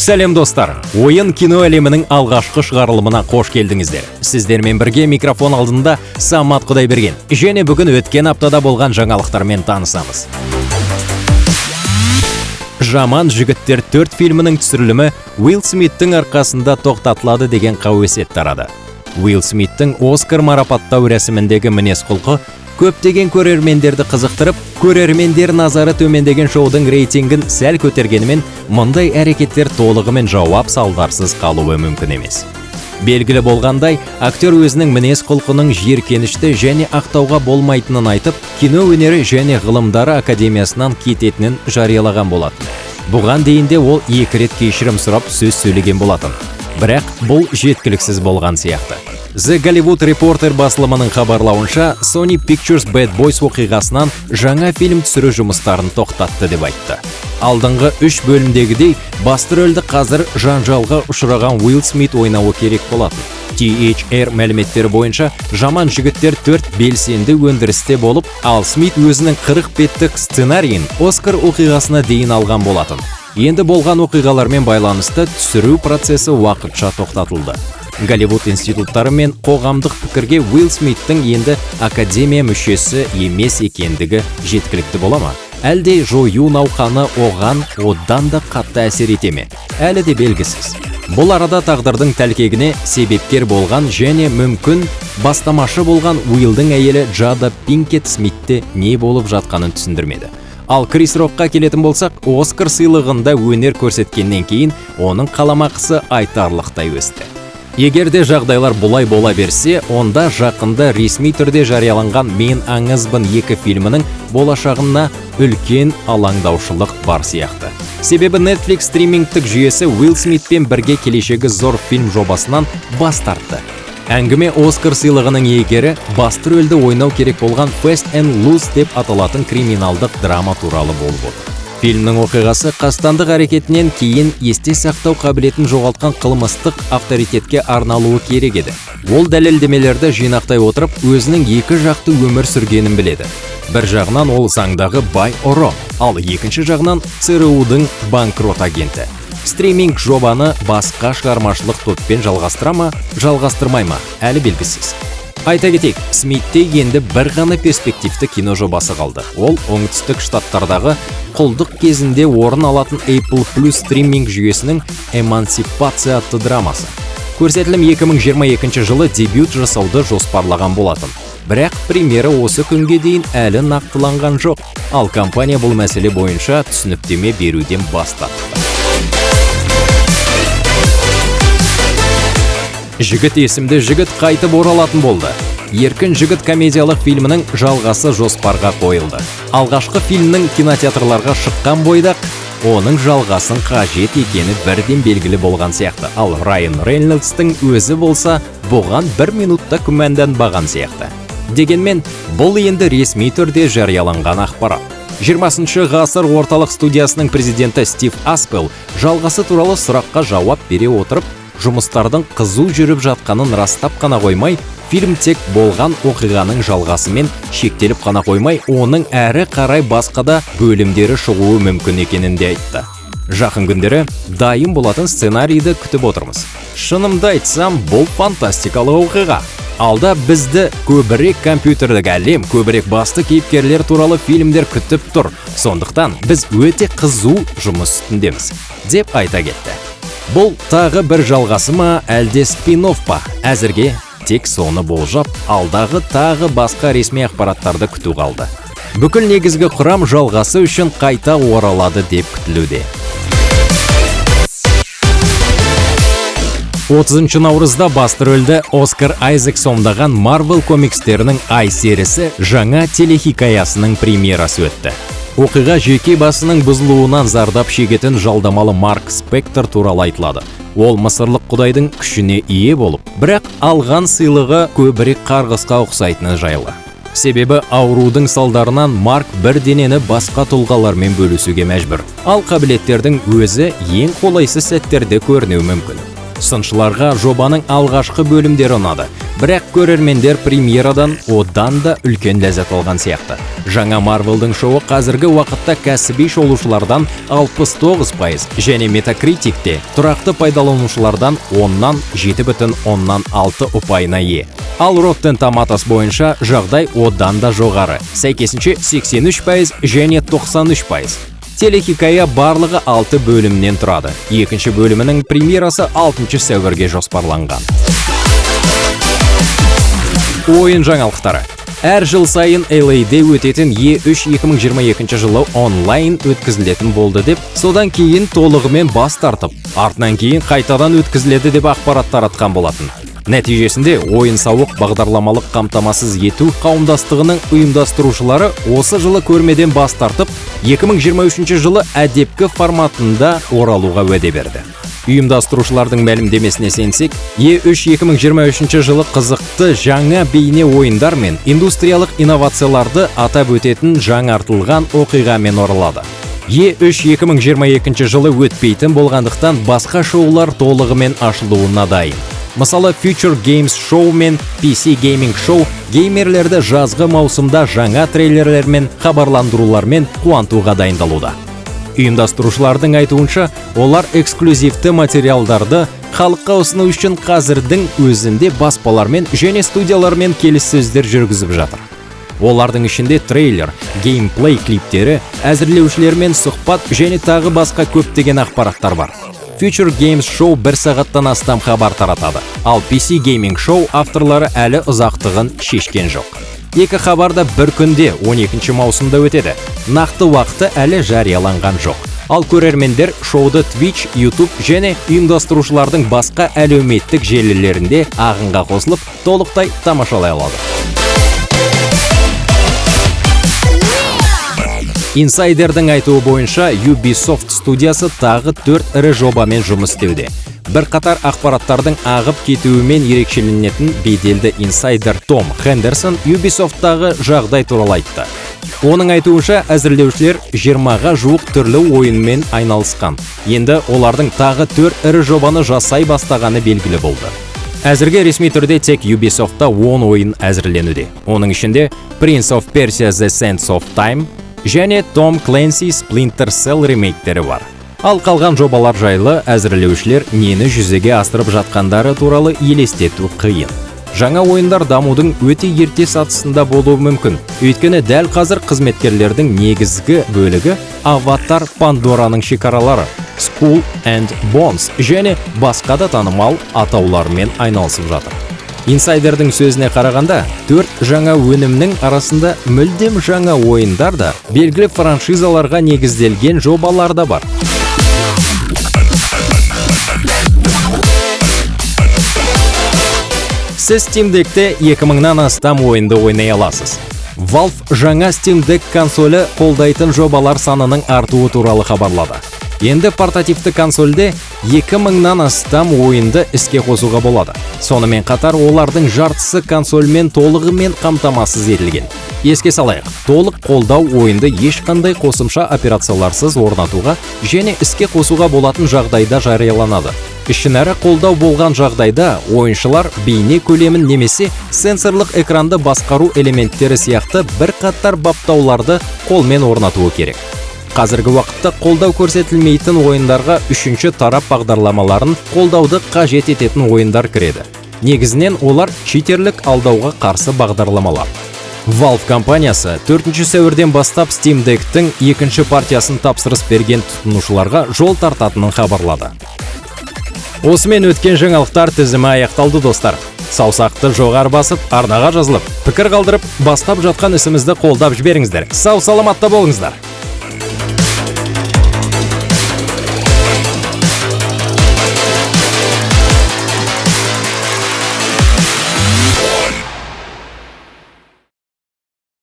Сәлем, достар! Ойын кино әлемінің алғашқы шығарылымына қош келдіңіздер. Сіздермен бірге микрофон алдында Самат Құдайберген. Және бүгін өткен аптада болған жаңалықтармен танысамыз. Жаман жігіттер 4 фильмінің түсірілімі Уилл Смиттің арқасында тоқтатылады деген қауесет тарады. Уилл Смиттің Оскар марапаттау рәсіміндегі мінез-құлқы көптеген көрермендерді қызықтырып, көрермендер назары төмендеген шоудың рейтингін сәл көтергенімен, мұндай әрекеттер толығымен жауап салдарсыз қалуы мүмкін емес. Белгілі болғандай, актер өзінің мінез-құлқының жиіркенішті және ақтауға болмайтынын айтып, кино өнері және ғылымдары академиясынан кететінін жариялаған болатын. Бұған дейін де ол 2 рет кешірім сұрап сөз сөйлеген болатын. Бірақ бұл жеткіліксіз болған сияқты. The Hollywood Reporter басылымының хабарлауынша, Sony Pictures Bad Boys оқиғасынан жаңа фильм түсіру жұмыстарын тоқтатты деп айтты. Алдыңғы 3 бөлімдегідей басты рөлді қазір жанжалға ұшыраған Уилл Смит ойнауы керек болатын. THR мәліметтері бойынша Жаман жігіттер 4 белсенді өндірісте болып, ал Смит өзінің 40 беттік сценарийін Оскар оқиғасына дейін алған болатын. Енді болған оқиғалармен байланысты түсіру процесі уақытша тоқтатылды. Голливуд институттары мен қоғамдық пікірге Уилл Смиттің енді академия мүшесі емес екендігі жеткілікті бола ма? Әлде жою науқаны оған одан да қатты әсер ете ме? Әлі де белгісіз. Бұл арада тағдырдың тәлкегіне себепкер болған және мүмкін бастамашы болған Уиллдің әйелі Джада Пинкет Смитте не болып жатқанын түсіндірмеді. Ал Крис Рокқа келетін болсақ, Оскар сыйлығында өнер көрсеткеннен кейін оның қаламақысы айтарлықтай өсті. Егер де жағдайлар бұлай бола берсе, онда жақында ресми түрде жарияланған Мен аңызбын 2 фильмінің болашағына үлкен алаңдаушылық бар сияқты. Себебі Netflix стримингтік жүйесі Уилл Смитпен бірге келешегі зор фильм жобасынан бас тартты. Әңгіме Оскар сыйлығының иегері басты рөлді ойнау керек болған Fast and Loose деп аталатын криминалдық драма туралы болып отыр. Фильмнің оқиғасы қастандық әрекетінен кейін есте сақтау қабілетін жоғалтқан қылмыстық авторитетке арналуы керек еді. Ол дәлелдемелерді жинақтай отырып, өзінің екі жақты өмір сүргенін біледі. Бір жағынан ол заңдағы бай ұры, ал екінші жағынан ЦРУ-дың банкрот агенті. Стриминг жобаны басқа шығармашылық топпен жалғастыра ма, жалғастырмай ма, әлі белгісіз. Айта кетейік, Смитте енді бір ғана перспективті кино жобасы қалды. Ол оңтүстік штаттардағы құлдық кезінде орын алатын Apple Plus стриминг жүйесінің Эмансипация атты драмасы. Көрсетілім 2022 жылы дебют жасауды жоспарлаған болатын. Бірақ премьера осы күнге дейін әлі нақтыланған жоқ. Ал компания бұл мәселе бойынша түсініктеме беруден бас тартты. Жігіт есімді жігіт қайтып оралатын болды. Еркін жігіт комедиялық фильмінің жалғасы жоспарға қойылды. Алғашқы фильмнің кинотеатрларға шыққан бойда оның жалғасын қажет екені бірден белгілі болған сияқты. Ал Райан Рейнольдстың өзі болса, бұған бір минутта күмәнданбаған сияқты. Дегенмен, бұл енді ресми түрде жарияланған ақпарат. 20 ғасыр орталық студиясының президенті Стив Аспел жалғасы туралы сұраққа жауап бере отырып, жұмыстардың қызу жүріп жатқанын растап қана қоймай, фильм тек болған оқиғаның жалғасымен шектеліп қана қоймай, оның әрі қарай басқа да бөлімдері шығуы мүмкін екенін де айтты. Жақын күндері дайын болатын сценарийді күтіп отырмыз. Шынымды айтсам, бұл фантастикалық оқиға. Алда бізді көбірек компьютерлік әлем, көбірек басты кейіпкерлер туралы фильмдер күтіп тұр. Сондықтан біз өте қызу жұмыс үстіндеміз, деп айта кетті. Бұл тағы бір жалғасы ма, әлде спин-офф па? Әзірге тек соны болжап, алдағы тағы басқа ресми ақпараттарды күту қалды. Бүкіл негізгі құрам жалғасы үшін қайта оралады деп күтілуде. 30 наурызда басты рөлді Оскар Айзек сомдаған Marvel комикстерінің Ай серісі жаңа телехикаясының премьерасы өтті. Оқиға жеке басының бұзылуынан зардап шегетін жалдамалы Марк Спектр туралы айтылады. Ол мысырлық құдайдың күшіне ие болып, бірақ алған сыйлығы көбірек қарғысқа ұқсайтыны жайлы. Себебі аурудың салдарынан Марк бір денені басқа тұлғалармен бөлісуге мәжбүр. Ал қабілеттердің өзі ең қолайсыз сәттерде көрінуі мүмкін. Сыншыларға жобаның алғашқы бөлімдері ұнады. Бірақ көрермендер премьерадан одан да үлкен ләззат алған сияқты. Жаңа Марвелдің шоуы қазіргі уақытта кәсіби шолушылардан 69% және Metacritic-те тұрақты пайдаланушылардан 10-нан 7,6 ұпайына ие. Ал Rotten Tomatoes бойынша жағдай одан да жоғары, сәйкесінше 83% және 93%. Телехикая барлығы 6 бөлімнен тұрады. Екінші бөлімінің премьерасы 6 сәуірге жоспарланған. Ойын жаңалықтары. Әр жыл сайын LA-де өтетін E3 2022 жылы онлайн өткізілетін болды деп, содан кейін толығымен бас тартып, артынан кейін қайтадан өткізіледі деп ақпарат таратқан болатын. Нәтижесінде ойын-сауық бағдарламалық қамтамасыз ету қауымдастығының ұйымдастырушылары осы жылы көрмеден бас тартып, 2023 жылы әдепкі форматында оралуға уәде берді. Ұйымдастырушылардың мәлімдемесіне сенсек, E3 2023 жылы қызықты жаңа бейне ойындар мен индустриялық инновацияларды атап өтетін жаңартылған оқиғамен оралады. E3 2022 жылы өтпейтін болғандықтан басқа шоулар толығымен ашылуына дайын. Мысалы, Future Games Show мен PC Gaming Show геймерлерді жазғы маусымда жаңа трейлерлер мен хабарландырулармен қуантуға дайындалуда. Ұйымдастырушылардың айтуынша, олар эксклюзивті материалдарды халыққа ұсыну үшін қазірдің өзінде баспалармен және студиялармен келіссөздер жүргізіп жатыр. Олардың ішінде трейлер, геймплей клиптері, әзірлеушілермен сұхбат және тағы басқа көптеген ақпараттар бар. Future Games Show бір сағаттан астам хабар таратады, ал PC Gaming Show авторлары әлі ұзақтығын шешкен жоқ. Екі хабар да бір күнде 12 маусымда өтеді. Нақты уақыты әлі жарияланған жоқ. Ал көрермендер шоуды Twitch, YouTube және ұйымдастырушылардың басқа әлеуметтік желілерінде ағынға қосылып, толықтай тамашалай алады. Инсайдердің айтуы бойынша Ubisoft студиясы тағы 4 ірі жобамен жұмыс істеуде. Бірқатар ақпараттардың ағып кетуімен ерекшеленетін беделді инсайдер Том Хендерсон Ubisoft-тағы жағдай туралы айтты. Оның айтуынша, әзірлеушілер 20-ға жуық түрлі ойынмен айналысқан. Енді олардың тағы 4 ірі жобаны жасай бастағаны белгілі болды. Әзірге ресми түрде тек Ubisoft-та 10 ойын әзірленуде. Оның ішінде Prince of Persia: The Sands of Time және Tom Clancy Splinter Cell ремейктері бар. Ал қалған жобалар жайлы әзірлеушілер нені жүзеге асырып жатқандары туралы елестету қиын. Жаңа ойындар дамудың өте ерте сатысында болуы мүмкін. Өйткені дәл қазір қызметкерлердің негізгі бөлігі Аватар Пандораның шекаралары, Skull and Bones және басқа да танымал атаулармен айналысып жатыр. Инсайдердің сөзіне қарағанда, 4 жаңа өнімнің арасында мүлдем жаңа ойындар да, белгілі франшизаларға негізделген жобалар да бар. Сіз Steam Deck'те 2000-нан астам ойынды ойнай аласыз. Valve жаңа Steam Deck консолі қолдайтын жобалар санының артуы туралы хабарлады. Енді портативті консольде 2000-нан астам ойынды іске қосуға болады. Сонымен қатар олардың жартысы консольмен толығымен қамтамасыз етілген. Еске салайық, толық қолдау ойынды ешқандай қосымша операцияларсыз орнатуға және іске қосуға болатын жағдайда жарияланады. Ішінара қолдау болған жағдайда ойыншылар бейне көлемін немесе сенсорлық экранды басқару элементтері сияқты бірқатар баптауларды қолмен орнатуы керек. Қазіргі уақытта қолдау көрсетілмейтін ойындарға үшінші тарап бағдарламаларын қолдауды қажет ететін ойындар кіреді. Негізінен олар читерлік алдауға қарсы бағдарламалар. Valve компаниясы 4 сәуірден бастап Steam Deck'тің екінші партиясын тапсырыс берген тұтынушыларға жол тартатынын хабарлады. Осымен өткен жаңалықтар тізімі аяқталды, достар. Саусақты жоғары басып, арнаға жазылып, пікір қалдырып, бастап жатқан ісімізді қолдап жіберіңіздер. Сау саламатта болыңыздар.